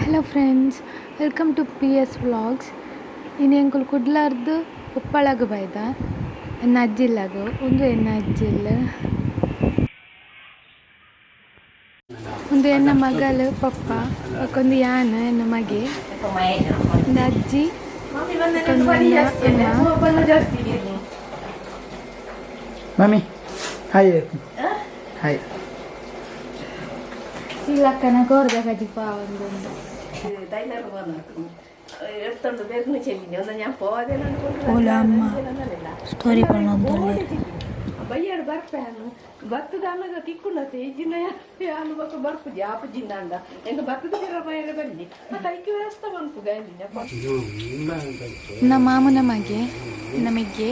Hello friends, welcome to P S vlogs. ಇನಿ ಎಂಕುಲು ಕುಡ್ಲಾರ್ದು ಉಪ್ಪಳಗ್ ಬೈದ ಎನ್ನ ಅಜ್ಜಿಲ್ಲಗು ಉಂದು ಎನ್ನ ಅಜ್ಜಿಲ್ ಉಂದು ಎನ್ನ ಮಗಲು ಪಪ್ಪ ಬೊಕೊಂದು ಯಾನ್ ಎನ್ನ ಮಗೆ ಉಂದು ಅಜ್ಜಿ ಬೊಕೊಂದು ಎನ್ನ ಅಮ್ಮ. Mummy hi hi. ಶೀಲಕ್ಕನ ಕೋರ್ದ ಕಜಿಪ ಒಂದೊಂದು. ಓಲ ಅಮ್ಮ ಸ್ಟೋರಿ ಪನ್ನೊಂದುಲ್ಲೆರ್. ಬಯ್ಯಾಡ್ ಬರ್ಪೆ ಬತ್ತದ ಅನಗ ತಿಕ್ಕುನತೆ ಇಜ್ಜಿನ ಯಾನು ಬೊಕ ಬರ್ಪುಜಿ ಆಪುಜಿಂದಾಂಡ ಎಂಕ್ ಬತ್ತದ ಪಿರ ಬಯ್ಯರೆ ಬಲ್ಲಿ ಮತ್ತೆ ಐಕ್ ವ್ಯವಸ್ಥೆ ಮನ್ಪುಗ. ನನ್ನ ಮಾಮನ ಮಗೆ ಎನ್ನ ಮೆಗ್ಗೆ.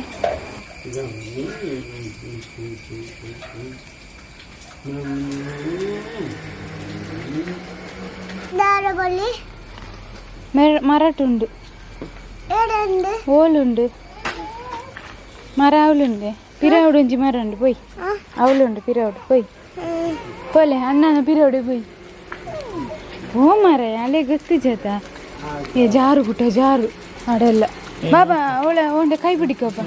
ದಾರಬಲ್ಲಿ. ಮರಟುಂಡು. ಏಡುಂಡು? ಓಲುಂಡು ಮರ, ಅವಲುಂಡೆ ಪಿರವುಡು ಒಂಜಿ ಮರ ಉಂಡು, ಪೋಯ್. ಅವಲುಂಡು ಪಿರವುಡು, ಪೋಯ್ ಪೋಲೆ ಅಣ್ಣನ ಪಿರವುಡು ಪೋಯ್. ಓ ಮಾರಾಯ, ಅಲ್ಲೇ ಗೊತ್ತಿಜತ. ಏ ಜಾರು ಪುಟ್ಟ ಜಾರು ಅಡೆಲ್ಲ. ಬಾಬಾ ಅವಳ ಓಂಡೆ ಕೈ ಬಿಡಿಕೋಪ,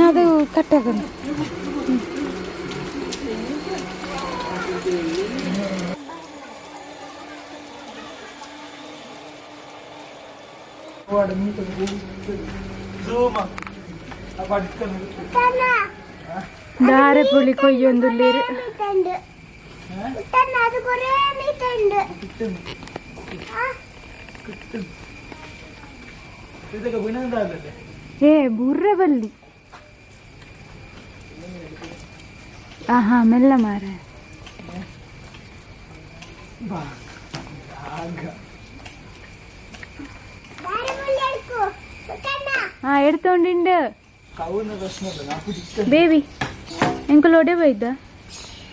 ಅದು ಕಟ್ಟಾಕೊಂಡು. ದಾರೆ ಪುಳಿ ಕೊಯ್ಯೊಂದುಲ್ಲೇರು. ಮೀಟುಂಡು ಉತ್ತನ್ನ, ಅದು ಕೊರೇ ಮೀಟುಂಡು. ഇതൊക്കെ പിന്നെന്താ? ಏ ಬುರ್ರೆ ಬಲ್ಲಿ. ಆಹಾ, ಮೆಲ್ಲ ಮಾರ. ದಾರಬಲ್ಲಿ എടുക്കൂ ഉത്തന്ന. ಹಾ, ಎಡ್ತೊಂಡಿಂಡು. ಕೌನ ಪ್ರಶ್ನೆ ನಾ പിടിക്ക. ಬೇಬಿ, ಎಂಕುಲು ಒಡೆ ಬೈದ?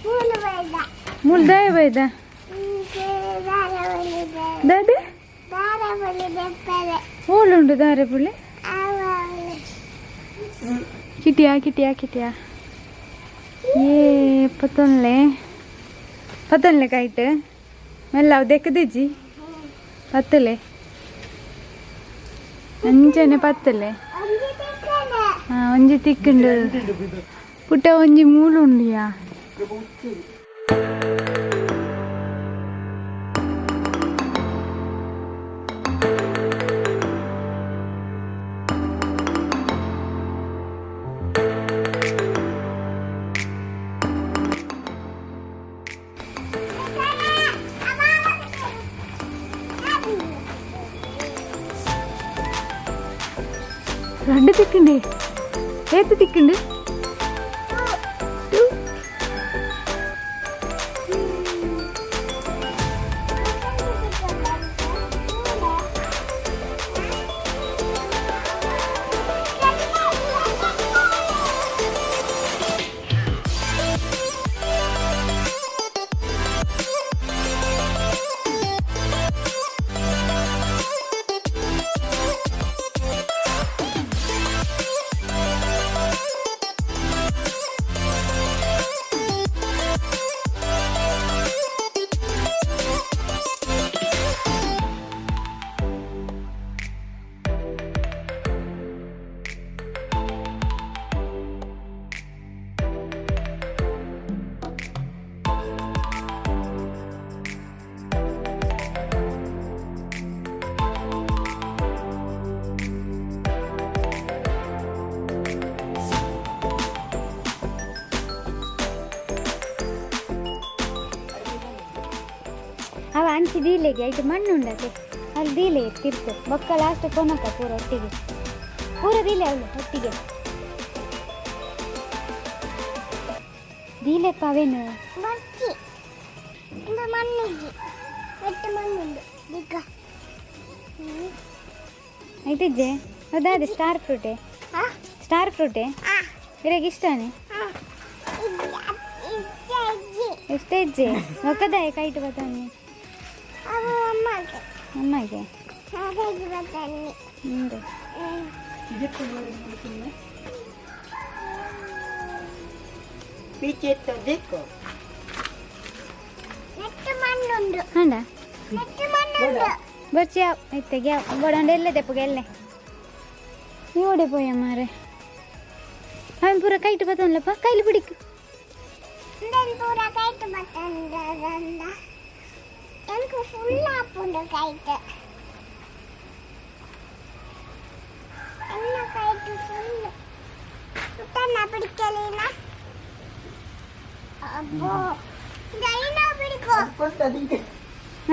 ಮೂಲು ಬೈದ. ಮೂಲ್ ದಾಯ ಬೈದ? ದಾರಬಲ್ಲಿ. ದಾದೆ? ದಾರಬಲ್ಲಿ ಬೆಪ್ಪರೆ. ಓಲುಂಡು ದಾರೆ ಪುಳಿ? ಆವಲಿ. ಕಿಟಿಯಾ ಕಿಟಿಯಾ ಕಿಟಿಯಾ. ಏ ಪತ್ತೊನ್ಲೆ ಪತ್ತೊನ್ಲೆ ಕೈಟ್ ಮೆಲ್ಲ ಅವು ದೆಕ್ಕದಿಜ್ಜಿ. ಪತ್ತಲೆ ಅಂಚನೆ ಪತ್ತಲೆ. ಒಂಜಿ ತಿಕ್ಕನೆ. ಹಾ, ಒಂಜಿ ತಿಕ್ಕುಂಡು ಪುಟ್ಟ, ಒಂಜಿ ಮೂಲು ಉಂಡಿಯಾ. ರಡ್ಡು ತಿಕ್ಕುಂಡೆ. ಏತ್ ತಿಕ್ಕುಂಡು? ಟೂ. ಅವ ಅಂಚಿ ದೀಲೆಗೆ ಐಟ್ ಮಣ್ಣು ಉಂಡತೆ, ಅಲ್ಲಿ ದೀಲೆ ತಿರ್ತು ಬೊಕ್ಕ ಲಾಸ್ಟ್ ಕೊನಕ ಪೂರ ಒಟ್ಟಿಗೆ ಪೂರ ದೀಲೆ ಅವಳು ಒಟ್ಟಿಗೆ ದೀಲೆಪ್ಪ ಅವೇನು. ಬಚ್ಚಿ ಇಂದು ಮಣ್ಣಿಜ್ಜಿ ಎಟ್ಟು ಮಣ್ಣುಂಡು ದಿಕ್ಕ. ಐತಿಜ್ಜೆ ಹೌದಾ? ಸ್ಟಾರ್ ಫ್ರೂಟೆ. ಹಾ. ಸ್ಟಾರ್ ಫ್ರೂಟೆ. ಆ. ಇರಾಗ ಇಷ್ಟನೇ. ಆ ಇಜ್ಜಿ ಇಜ್ಜಿ. ಎಷ್ಟೇ ಇಜ್ಜೆ ಒಕ್ಕದಾಯ ಕೈಟ್ ಬತ್ತಾನೆ. ಅವು ಅಮ್ಮಗೆ. ಅಮ್ಮಗೆ. ಹಾಗಾಗಿ ಬರ್ತಾನೆ. ಉಂಡು. ನೆಟ್ಟು ಮಣ್ಣುಂಡು. ಹಾಂಡ. ನೆಟ್ಟು ಮಣ್ಣುಂಡು. ಬರ್ಚಿ ಯಾವ ಇತ್ತೆಗೆ ಯಾವ ಬೋಡಂಡ ಎಲ್ಲೆ ದೆಪ್ಪಗೆ ಎಲ್ಲೆ ಓಡೆ ಪೋಯ ಮಾರೆ ಅವನ್ ಪೂರ ಕೈಟ್ ಬತ್ತೊನ್ಲಪ್ಪ ಕೈಲಿ ಬಿಡಿಕ್ ಪೂರ ಕೈಟ್ ಬತ್ತಂದ எனக்கு ஃபுல்லாக பூண்டு கைட்டு என்ன கைட்டு ஃபுல்லு நான் பிடிக்கலைன்னா அப்போ இந்த பிடிக்கும்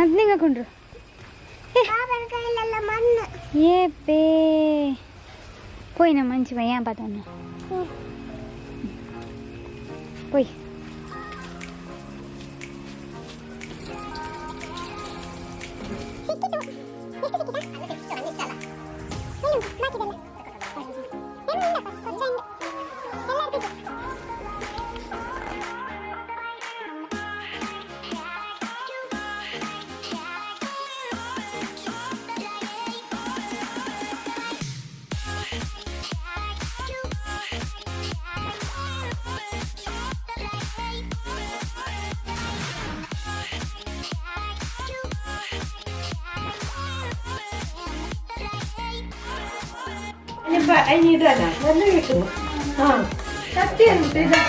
ಅದು ಕೊಂಡ್ರು பாபன் கையிலெல்லாம் மண்ணு ಏ ಪೇ పోయినా మంచి ఏం పదన్నా పోయి നല്ല കിട്ടുന്നു. ആ സത്യം ഇതാ.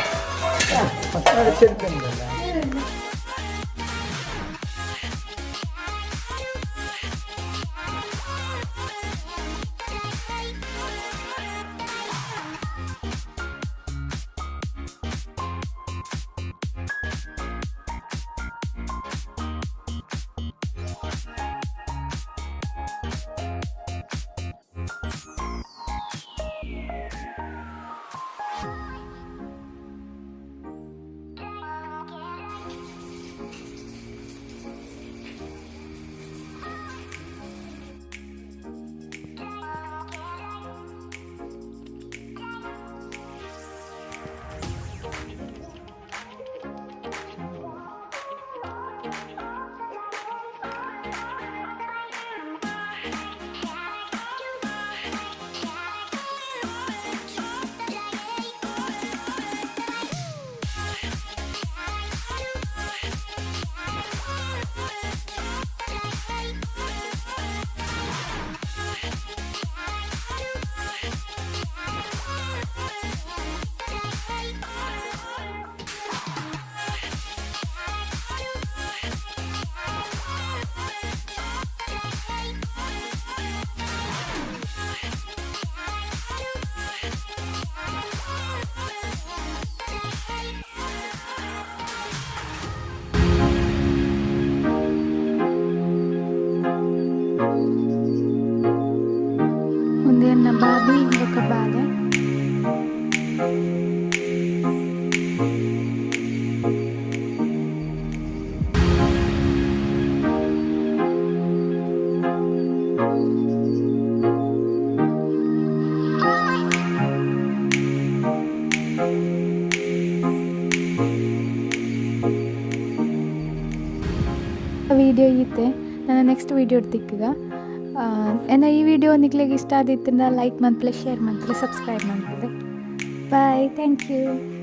ಉಂದೆನ್ನ ಬಾಬಿ ಬೊಕ್ಕ ಬಾಲೆ ವಿಡಿಯೋ ಈತೆ ನನ್ನ ನೆಕ್ಸ್ಟ್ ವಿಡಿಯೋ ತಿಕ್ಕುಗ. ಎನ್ನ ಈ ವಿಡಿಯೋ ನಿಕ್ಲೆಗ್ ಇಷ್ಟ ಆದಿತ್ತಂಡ ಲೈಕ್ ಮನ್ಪುಲೆ, ಶೇರ್ ಮನ್ಪುಲೆ, ಸಬ್ಸ್ಕ್ರೈಬ್ ಮನ್ಪುಲೆ. Bye, thank you.